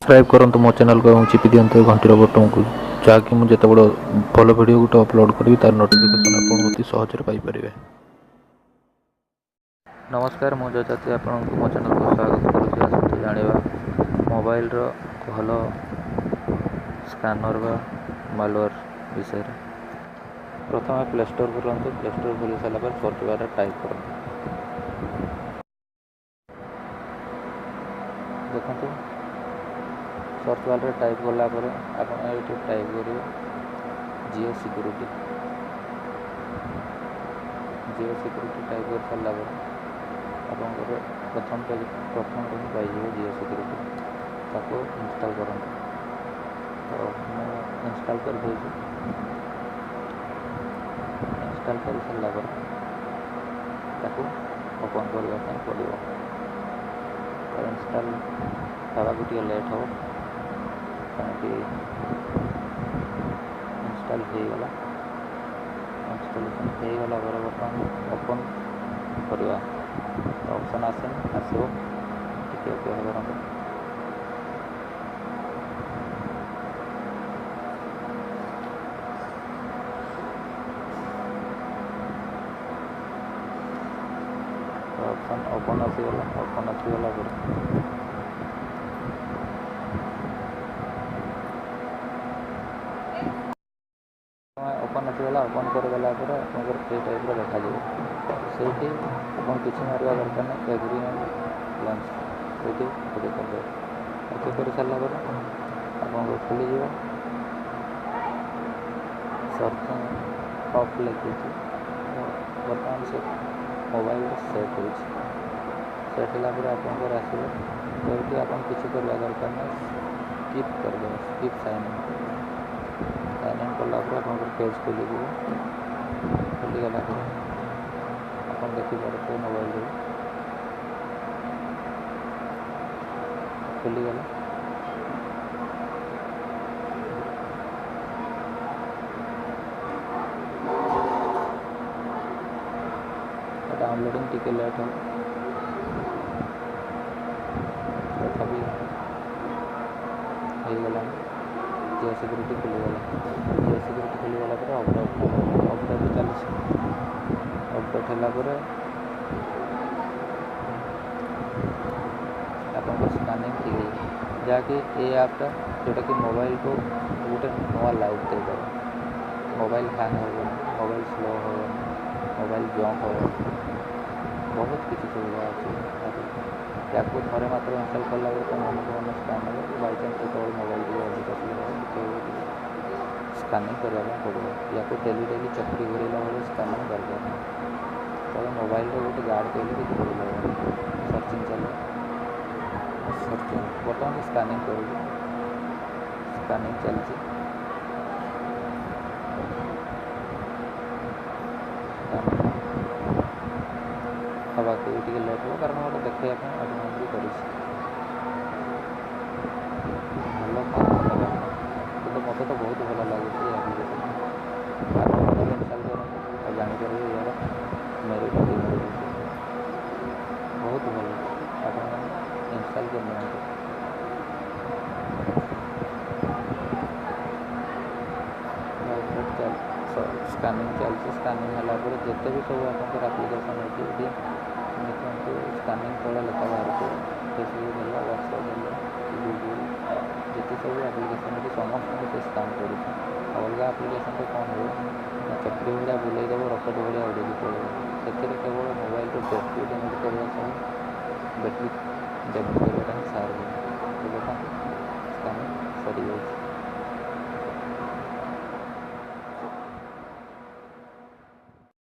Subscribe କରନ୍ତୁ ମୋ ଚ୍ୟାନେଲକୁ ଏବଂ ଚିପି ଦିଅନ୍ତୁ ଘଣ୍ଟିର ବଟନକୁ, ଯାହାକି ମୁଁ ଯେତେବେଳେ ଭଲ ଭିଡ଼ିଓ ଗୋଟେ ଅପଲୋଡ଼ କରିବି ତାର ନୋଟିଫିକେସନ୍ ଆପଣ ଅତି ସହଜରେ ପାଇପାରିବେ। ନମସ୍କାର, ମୁଁ ଯଯାତି ଆପଣଙ୍କୁ ମୋ ଚ୍ୟାନେଲକୁ ସ୍ୱାଗତ କରୁଛି। ଆସନ୍ତୁ ଜାଣିବା ମୋବାଇଲର ଭଲ ସ୍କାନର ବା ମାଲୱେର୍ ବିଷୟରେ। ପ୍ରଥମେ ପ୍ଲେ ଷ୍ଟୋର୍ ଖୋଲନ୍ତୁ। ପ୍ଲେ ଷ୍ଟୋର୍ ଖୋଲି ସାରିଲା ପରେ ସର୍ଚ୍ଚ ବାରରେ ଟାଇପ୍ କରନ୍ତୁ। ଦେଖନ୍ତୁ, ସର୍ଚ୍ଚ ବାରରେ ଟାଇପ୍ କଲା ପରେ ଆପଣ ଏଇଠି ଟାଇପ୍ କରିବେ Jio security. Jio security type କରିସାରିଲା ପରେ ଆପଣଙ୍କର ପ୍ରଥମ ପେଜ୍ ପ୍ରଥମରେ ହିଁ ପାଇଯିବେ ଜିଓ ସିକ୍ୟୁରିଟି, ତାକୁ ଇନଷ୍ଟଲ୍ କରନ୍ତୁ। ତ ମୁଁ ଇନଷ୍ଟଲ୍ କରିଦେଇଛି। ଇନଷ୍ଟଲ୍ କରିସାରିଲା ପରେ ତାକୁ ଓପନ୍ କରିବା ପାଇଁ ପଡ଼ିବ। ତ ଇନଷ୍ଟଲ୍ ହେବାକୁ ଟିକେ ଲେଟ୍ ହେବ, କାହିଁକି ଇନଷ୍ଟଲ୍ ହେଇଗଲା। ଇନଷ୍ଟଲେସନ୍ ହେଇଗଲା ପରେ ବର୍ତ୍ତମାନ ଓପନ୍ କରିବା ତ ଅପସନ୍ ଆସିନି, ଆସିବ, ଟିକେ ଅପେକ୍ଷା କରନ୍ତୁ। ତ ଅପସନ୍ ଓପନ୍ ଆସିଗଲା। ଓପନ୍ ଆସିଗଲା ପରେ ଓପନ୍ ଆସିଗଲା। ଓପନ୍ କରିଦେଲା ପରେ ଆପଣଙ୍କର ଏଇ ଟାଇପ୍ର ଦେଖାଯିବ। ସେଇଠି ଆପଣ କିଛି ମାରିବା ଦରକାର ନାହିଁ, ଏଗ୍ରି ଆଣ୍ଡ ଲଞ୍ଚ ସେଇଠି ଓକେ କରିଦେବେ। ଓକେ କରିସାରିଲା ପରେ ଆପଣଙ୍କର ଖୋଲିଯିବ। ସର୍ଚ୍ଚ ଅଫ୍ ଲେଖିଛି, ବର୍ତ୍ତମାନ ସେ ମୋବାଇଲରେ ସେଟ୍ ହେଉଛି। ସେଟ୍ ହେଲା ପରେ ଆପଣଙ୍କର ଆସିବ। ତ ଏଇଠି ଆପଣ କିଛି କରିବା ଦରକାର ନାହିଁ, ସ୍କିପ୍ କରିଦେବେ, ସ୍କିପ୍ ସାଇନ୍ ଇନ୍ କରିଦେବେ। ସାଇନ୍ ଇନ୍ କଲା ପରେ ଆପଣଙ୍କର ପେଜ୍ ଖୋଲିଯିବ। ଖୋଲିଗଲା ପରେ ଆପଣ ଦେଖିପାରୁଥିବେ ମୋବାଇଲରେ ଖୋଲିଗଲା। ଡାଉନଲୋଡ଼ିଂ ଟିକେ ଲେଟ୍ ହେବ, ତଥାପି ହେଇଗଲାଣି। ଜିଓ ସିକ୍ୟୁରିଟି ଖୋଲିଗଲା। ଜିଓ ସିକ୍ୟୁରିଟି ଖୋଲିଗଲା ପରେ ଅପଡ଼େଟ୍ ହେବ, ଅପଡ଼େଟ୍ ଚାଲିଛି। ଅପଡ଼େଟ୍ ହେଲା ପରେ ଆପଣଙ୍କର ସ୍କାନିଂ ଠିକ୍ ହେଇଯିବ। ଯାହାକି ଏ ଆପ୍ଟା ଯେଉଁଟାକି ମୋବାଇଲକୁ ଗୋଟେ ନୂଆ ଲାଇଫ୍ ଦେଇଦେବ। ମୋବାଇଲ ହ୍ୟାଙ୍ଗ ହେବନି, ମୋବାଇଲ ସ୍ଲୋ ହେବନି, ମୋବାଇଲ ଜମ୍ପ ହେବନି, ବହୁତ କିଛି ସୁବିଧା ଅଛି। ୟାକୁ ଥରେ ମାତ୍ର ଇନଷ୍ଟଲ୍ କଲା ପରେ ତ ମନକୁ ମନ ସ୍କାନ୍ ହେବ। ବାଇଚାନ୍ସ ଯେତେବେଳେ ମୋବାଇଲ ଟିକେ ଅଧିକ ସ୍ଲୋ ହେବ, ସେତେବେଳେ ଟିକେ ସ୍କାନିଂ କରିବା ପାଇଁ ପଡ଼ିବ। ୟାକୁ ଡେଲି ଡେଲି ଚକ୍ରି ଘୁରେଇଲା ଭଳି ସ୍କାନିଂ ଦରକାର ନାହିଁ। ତେବେ ମୋବାଇଲର ଗୋଟେ ଗାର୍ଡ଼ କହିଲେ କିଛି ଭୁଲ ହେବନି। ସର୍ଚ୍ଚିଂ ଚାଲିବ, ସର୍ଚ୍ଚିଂ ବର୍ତ୍ତମାନ ସ୍କାନିଂ କରୁଛି, ସ୍କାନିଂ ଚାଲିଛି। ହେବାକୁ ବି ଟିକେ ଲେଟ୍ ହେବ, କାରଣ ଗୋଟେ ଦେଖାଇବା ପାଇଁ ଆପଣମାନଙ୍କୁ କରିଛି। ଭଲ କଣ ଖରାପ, କିନ୍ତୁ ମୋତେ ତ ବହୁତ ଭଲ ଲାଗୁଛି ଏ ଆପ୍ଲିକେସନ୍। ଆପଣମାନେ ବି ଇନଷ୍ଟଲ୍ କରନ୍ତୁ ଆଉ ଜାଣିପାରିବେ ଏହାର ମେରିଟ୍ ଆଉ ଡିମେରିଟ୍ ବିଷୟରେ। ବହୁତ ଭଲ, ଆପଣମାନେ ଇନଷ୍ଟଲ୍ କରିନିଅନ୍ତୁ। ସ୍କାନିଂ ଚାଲିଛି। ସ୍କାନିଂ ହେଲା ପରେ ଯେତେ ବି ସବୁ ଆପଣଙ୍କର ଆପ୍ଲିକେସନ୍ ଅଛି, ଏଠି ଦେଖନ୍ତୁ ସ୍କାନିଂ ତଳେ ଲେଖା ବାହାରୁଥିବ। ଫେସବୁକ୍ ହେଲା, ହ୍ୱାଟ୍ସଆପ୍ ହେଲା, ଗୁଗୁଲ୍, ଯେତେ ସବୁ ଆପ୍ଲିକେସନ୍ ଅଛି ସମସ୍ତଙ୍କୁ ସେ ସ୍କାନ୍ କରୁଛି। ଆଉ ଅଲଗା ଆପ୍ଲିକେସନ୍ରେ କ'ଣ ହୁଏ ନା, ଚକ୍ରି ଭଳିଆ ବୁଲେଇ ଦେବ, ରକେଟ୍ ଭଳିଆ ଉଡ଼ିକି ପଳେଇବ। ସେଥିରେ କେବଳ ମୋବାଇଲର ବ୍ୟାଟେରୀ ଡ୍ୟାମେଜ୍ କରିବା ସହ ବ୍ୟାଟେରୀ ଡ୍ୟାମେଜ୍ କରିବାଟା ହିଁ ସାର ହୁଏ। ତ ଦେଖନ୍ତୁ, ସ୍କାନିଂ ସରିଯାଇଛି।